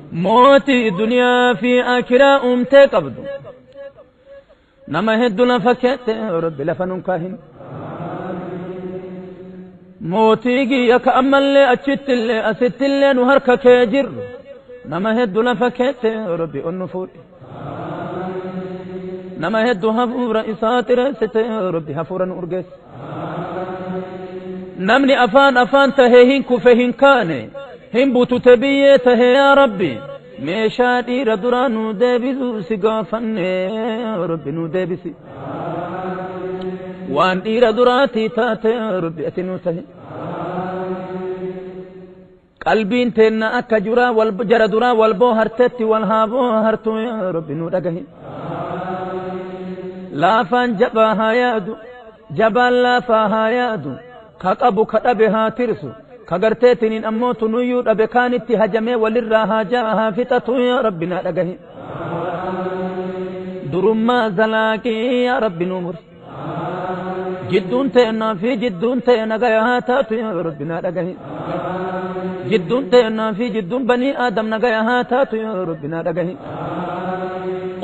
Mootii duniyaa fi akiraa uumtee qabdu nama hedduu lafa keette, rabbi lafa nun kaahin. Mootii kiyya ka ammallee achittillee asittillee nu harka kee jirru, nama hedduu lafa keette, rabbi ol nu fuudhe. Nama hedduu hafuura isaa xireessite, rabbi hafuura nu urgeesse. Namni afaan afaan tahee hin kufe, hin kaane, hin butute biyyee tahe, yaa rabbi meeshaa dhiira duraa nu deebisu si gaafanne, rabbi nu deebisi. Waan dhiira duraatii taate, rabbi ati nu tahe. Qalbiin teenna akka juraa wal jara duraa wal boohartetti wal haa boohartu, yaa rabbi nu dhagahi. Laafaan jabaa haa yaadu, jabaan laafaa haa yaadu, ka qabu ka dhabe haa tirsu, ka garteetiniin ammoo tunuyyuu dhabe kaanitti hajamee walirraa haa jaa haa fixatu, yaa rabbi naa dhagahi. Durummaa zalaaqii, yaa rabbi nu muri. Jidduun teennaa fi jidduun ta'e nagaya haa taatu, yaa rabbi naa dhagahi. Jidduun teennaa fi jidduun banii aadam nagaya haa taatu, yaa rabbi naa dhagahi.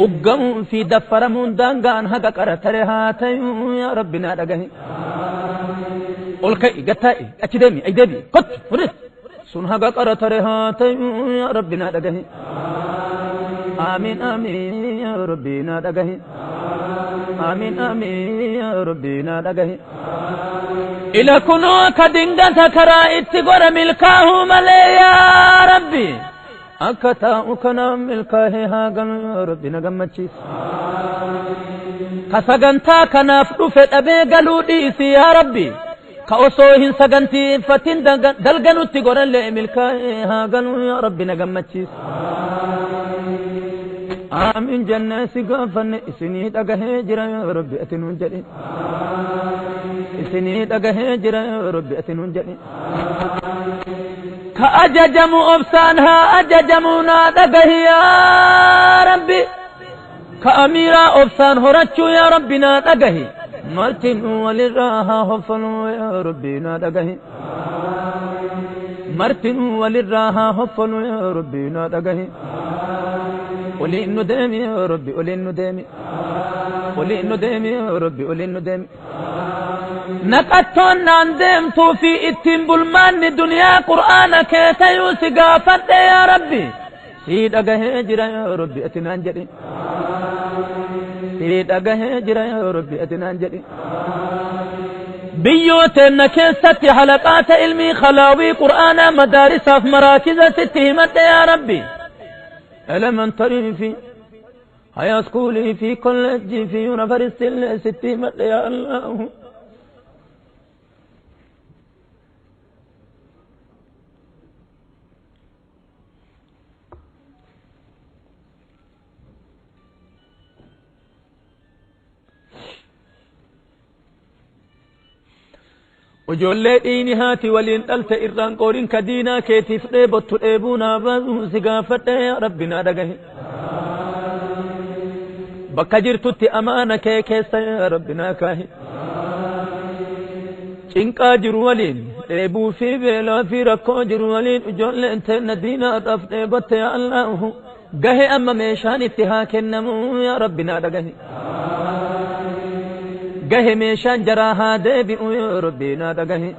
Uggamuun fi daffaramuun daangaan haga qara tare haa ta'u, yaa rabbi naa dhagahi. Ol ka'i, gattaa'i, achi deemi, ay deebi, kottu fudhis sun haga qara tare haa ta'u, yaa rabbi naa dhagahi. Amiin amiin, yaa rabbi naa dhagahi. Amiin amiin, yaa rabbi naa dhagahi. Ila kunoo ka dingata karaa itti godha milkaahuu malee, yaa rabbi akka taa'u kana milkaahee haa galu, yaa rabbi na gammachiisa. Ka sagantaa kanaaf dhufe dhabee galuu dhiisi, yaa rabbi ka osoo hin sagantiifatin dalganutti godhallee milkaa'ee haa galu, yaa rabbi na gammachiisa. Aamin jennee si gaafanne, isinii dhagahee jira, yaa rabbi ati nuun jedhi. Isinii dhagahee jira, yaa rabbi ati nuun jedhi. Ka ajajamu obsaan haa ajajamu, naa dhagahi yaa rabbi. Ka amiiraa obsaan horachuu, yaa rabbi naa dhagahi. Martinuu walirraa haa hoffoluu, yaa rabbi naa dhagahi. Martinuu walirraa haa hoffoluu, yaa rabbi naa dhagahi. Oliin nu deemi, yaa rabbi oliin nu deemi. Oliin nu deemi, yaa rabbi oliin nu deemi. Naqattoon naan deemtuu fi ittiin bulmaanni duniyaa qur'aana kee tayuu si gaafadhe, yaa rabbi. Sii dhagahee jira, yaa rabbi ati naan jedhi. Sii dhagahee jira, yaa rabbi ati naan jedhi. Biyyoo teenna keessatti halaqaata ilmii khalaawii qur'aanaa madaarisaaf maraakiza sitti himadhe, yaa rabbi. Elementary fi high school fi college fi university illee sitti himadhe, yaa Allah. Ijoollee dhiini haati waliin dhalte irraan qoorin, ka diinaa keetiif dheebottu dheebuu naa baasu si gaafadhe, yaa rabbi naa dhagahe. Bakka jirtutti amaana kee keessa, yaa rabbi naa kaahi. Cinqaa jiru waliin, dheebuu fi beelaa fi rakkoo jiru waliin ijoolleen teenna diinaadhaaf dheebotte, yaa Allahu gahe amma meeshaan itti haa kennamu, yaa rabbi naa dhagahe. Gahe meeshaan jaraa haa deebi'u, yaa rabbi naa dhagahe.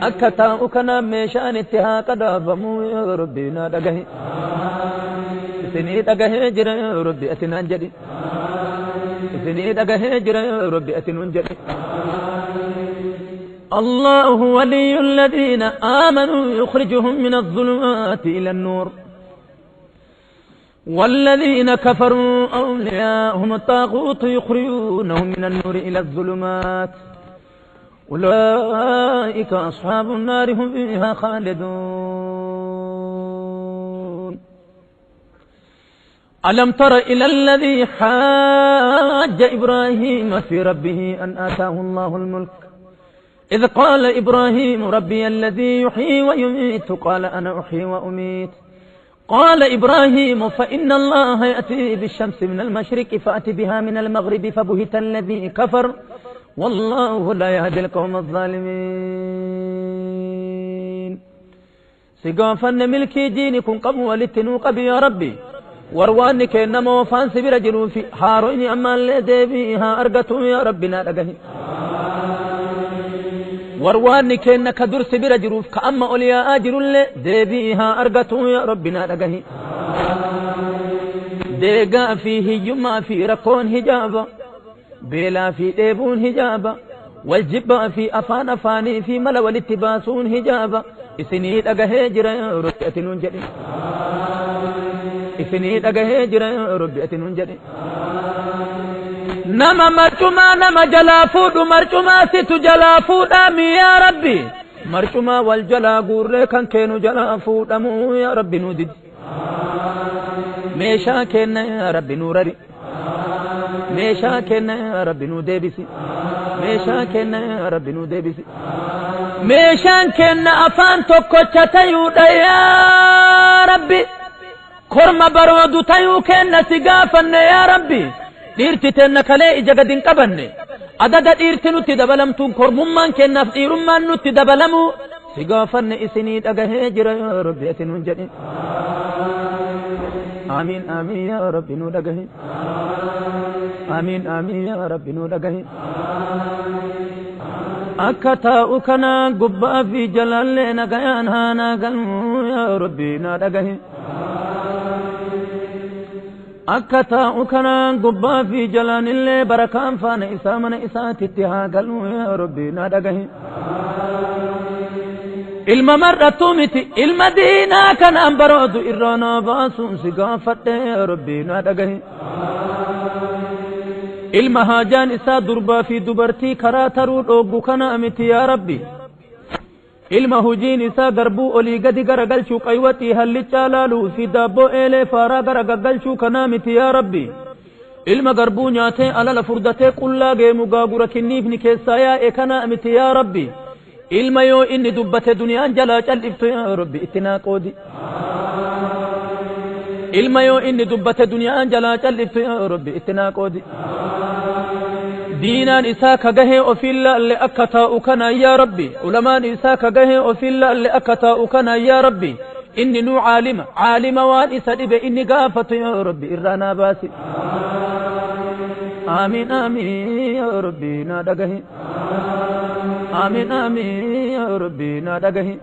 Akka taa'u kanaan meeshaan itti haa qadaafamu, yaa rabbi naa dhagahe. Isinii dhagahee jira, yaa rabbi ati naan jedhi. Isinii dhagahee jira, yaa rabbi ati nuun jedhi. الله ولي الذين آمنوا يخرجهم من الظلمات إلى النور والذين كفروا أولياءهم الطاغوت يخرجونهم من النور إلى الظلمات أولئك أصحاب النار هم فيها خالدون. ألم تر إلى الذي حاج إبراهيم في ربه أن آتاه الله الملك إذ قال إبراهيم ربي الذي يحيي ويميت قال أنا أحيي وأميت قال إبراهيم فإن الله يأتي بالشمس من المشرق فأت بها من المغرب فبهت الذي كفر والله لا يهدي القوم الظالمين. Si gaafanne milkii diini kun qabu walitti nuu qabi yaa Rabbi. Warwaanni keenna moofaan si bira jiruu fi haaroyni ammaallee deebii haa argatu yaa Rabbi naa dhagahi. Warwaanni keenna ka dur si bira jiruuf ka amma ol yaa'aa jirullee deebii haa argatu yaa Rabbi naa dhagahi. Deegaa fi hiyyummaa fi rakkoon hijaaba. Beelaa fi dheebuun hijaaba. Wal jibbaa fi afaan afaanii fi mala walitti baasuun hijaaba. Isinii dhagahee jira yaa Rabbi ati nuun jedhi. Isinii dhagahee jira yaa Rabbi ati nuun jedhi. Nama marcumaa nama jalaa fuudhu marcumaa situ jalaa fuudhaa mi yaa Rabbi. Marcumaa wal jalaa guurree kan keenu jalaa fuudhamuu yaa Rabbi nuu didi. Meeshaa keenna yaa Rabbi nuu rari. Meeshaa keenna yaa Rabbi nuu deebisi. Meeshaa keenna yaa Rabbi nuu deebisi. Meeshaan keenna afaan tokkocha tayuudha yaa Rabbi. Korma baroodu tayuu keenna si gaafanne yaa Rabbi. Dhiirti teenna kalee ija gad hin qabanne. Adada dhiirti nutti dabalamtuun kormummaan keennaaf dhiirummaan nutti dabalamuu si gaafanne isinii dhagahee jira yaa Rabbi ati nuun jedhi. Aamiin aamiin yaa Rabbi nuu dhagahi. Aamiin aamiin yaa Rabbi nuu dhagahi. Akka taa'u kana gubbaa fi jalaallee nagayaan haa naa galmu yaa Rabbi naa dhagahi. Akka taa'u kana gubbaa fi jalaan illee barakaan faana isaa mana isaatitti haa galu yaa Rabbi naa dhagahi. Ilma mar'attuu miti ilma diinaa kanaan baroodu irraa naa baasuun si gaafadhe yaa Rabbi naa dhagahi. Ilma haajaan isaa durbaa fi dubartii karaa taruu dhooggu kana miti yaa Rabbi. Ilma hujiin isaa garbuu olii gadi garagalchuu qaywaxii hallichaa laaluu fi daabboo eelee faaraa gara gaggalchuu kanaa miti yaa Rabbi. Ilma garbuu nyaatee alala furdatee qullaa geemu gaagura kinniifni keessaa yaa'e kanaa miti yaa Rabbi. Ilma yoo inni dubbate duniyaan jalaa cal'iftu yaa Rabbi itti naa qoodi. Ilma yoo inni dubbate duniyaan jalaa cal'iftu yaa Rabbi itti naa qoodi. Diinaan isaa ka gahee ofiin laalle akka taa'u kana yaa Rabbi. Ulamaan isaa ka gahee ofiin laalle akka taa'u kana yaa Rabbi. Inni nuu caalima caalima waan isa dhibe inni gaafatu yaa Rabbi irraa naa baasi. Aamiin aamiin yaa Rabbi naa dhagahi. Aamiin aamiin yaa Rabbi naa dhagahi.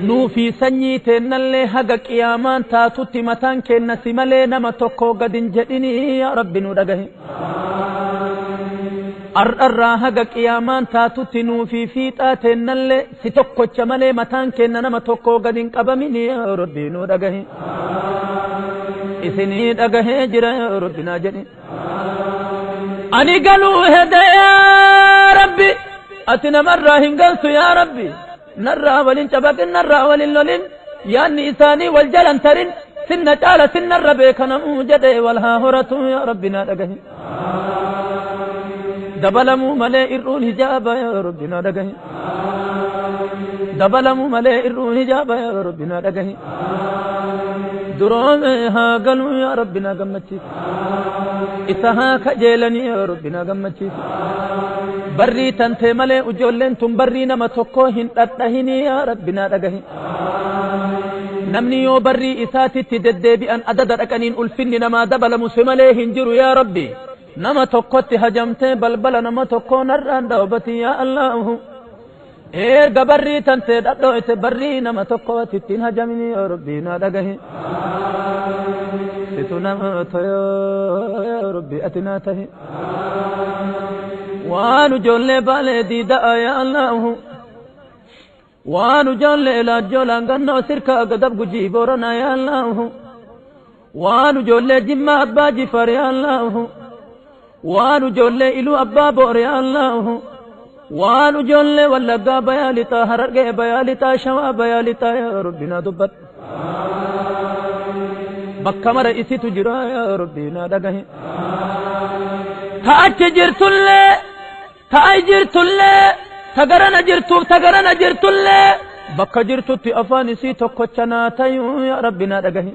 Nuu fi sanyii teennallee haga qiyaamaan taatutti mataan keenna si malee nama tokko gad hin jedhinii yaa Rabbi nu dhagahi. Ar'arraa haga qiyaamaan taatutti nuu fi fiixaa teennallee si tokkocha malee mataan keenna nama tokko gad hin qabaminii yaa Rabbi nu dhagahi. Isinii dhagahee jira yaa Rabbi naa jedhi. Ani galuu hede yaa Rabbi ati namarraa hin galtu yaa Rabbi narraa walin cabaqin narraa walin lolin yaanni isaanii wal jalan tarin sinna caala sinnarra beekanamuu jedhe wal haa horatu yaa Rabbi naa dhagahi. Dabalamuu malee ir'uun hijaaba yaa Rabbi naa dhagahi. Dabalamuu malee ir'uun hijaaba yaa Rabbi naa dhagahi. Duroome haa galuu yaa Rabbi naa gammachiisi. Isa haa kajeelanii yaa Rabbi naa gammachiisi. Barrii tantee malee ijoolleen tun barrii nama tokkoo hin dhadhahinii yaa Rabbi naa dhagahi. Namni yoo barrii isaatitti deddeebi'an adada dhaqaniin ulfinni namaa dabalamu si malee hin jiru yaa Rabbi. Nama tokkotti hajamtee balbala nama tokkoo narraan dhawbati yaa Allahu. Erga barrii tantee dhadhooyte barrii nama tokkooti ittiin hajamini yaa Rabbi naa dhagahi. Situ nama toyoo yaa Rabbi ati naa tahi. Waan ijoollee baalee diida'a yaa Allahu. Waan ijoollee laajjoo laangannoo sirkaa gadab gujii booranaa yaa Allahu. Waan ijoollee jimmaa abbaa jifaar yaa Allahu. Waan ijoollee iluu abbaa boor yaa Allahu. Waan ijoollee wallaggaa bayaa lixaa harargee bayaa lixaa shawaa bayaa lixaa yaa Rabbi naa dubbadhu. Bakka mara isitu jira yaa Rabbi naa dhagahi. Ta achi jirtullee ta ai jirtullee ta garana jirtuuf ta garana jirtullee bakka jirtutti afaan isii tokkocha naa tayuu yaa Rabbi naa dhagahi.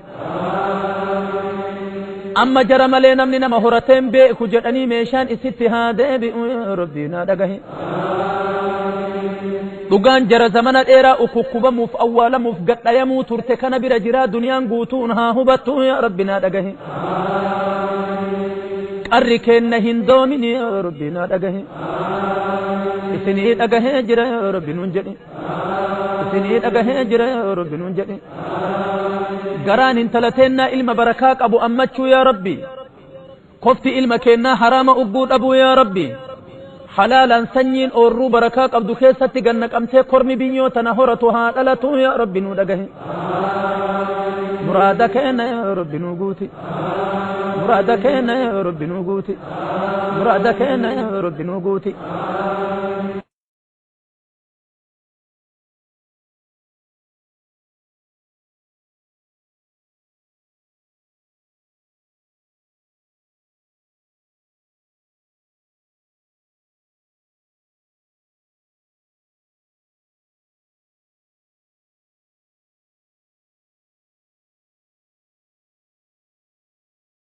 Amma jara malee namni nama horateen beeku jedhanii meeshaan isitti haa deebi'u yaa Rabbi naa dhagahi. Dhugaan jara zamana dheeraa ukukkubamuuf awwaalamuuf gadhayamuu turte kana bira jiraa duniyaan guutuun haa hubattu yaa Rabbi naa dhagahi. Qarri keenna hin doomin yaa Rabbi naa dhagahi. Isinii dhagahee jira yaa Rabbi nuun jedhi. Isinii dhagahee jira yaa Rabbi nuun jedhi. Garaan intala teennaa ilma barakaa qabu ammachuu yaa Rabbi. Kofti ilma keennaa haraama ugguu dhabuu yaa Rabbi. Halaalaan sanyiin oorruu barakaa qabdu keessatti ganna qabtee kormi biyyoo tana horatu haa dhalatu yaa Rabbi nuu dhagahi. Muraada keenya yaa Rabbi nuu guuti. Muraada keenya yaa Rabbi nuu guuti. Muraada keenya yaa Rabbi nuu guuti.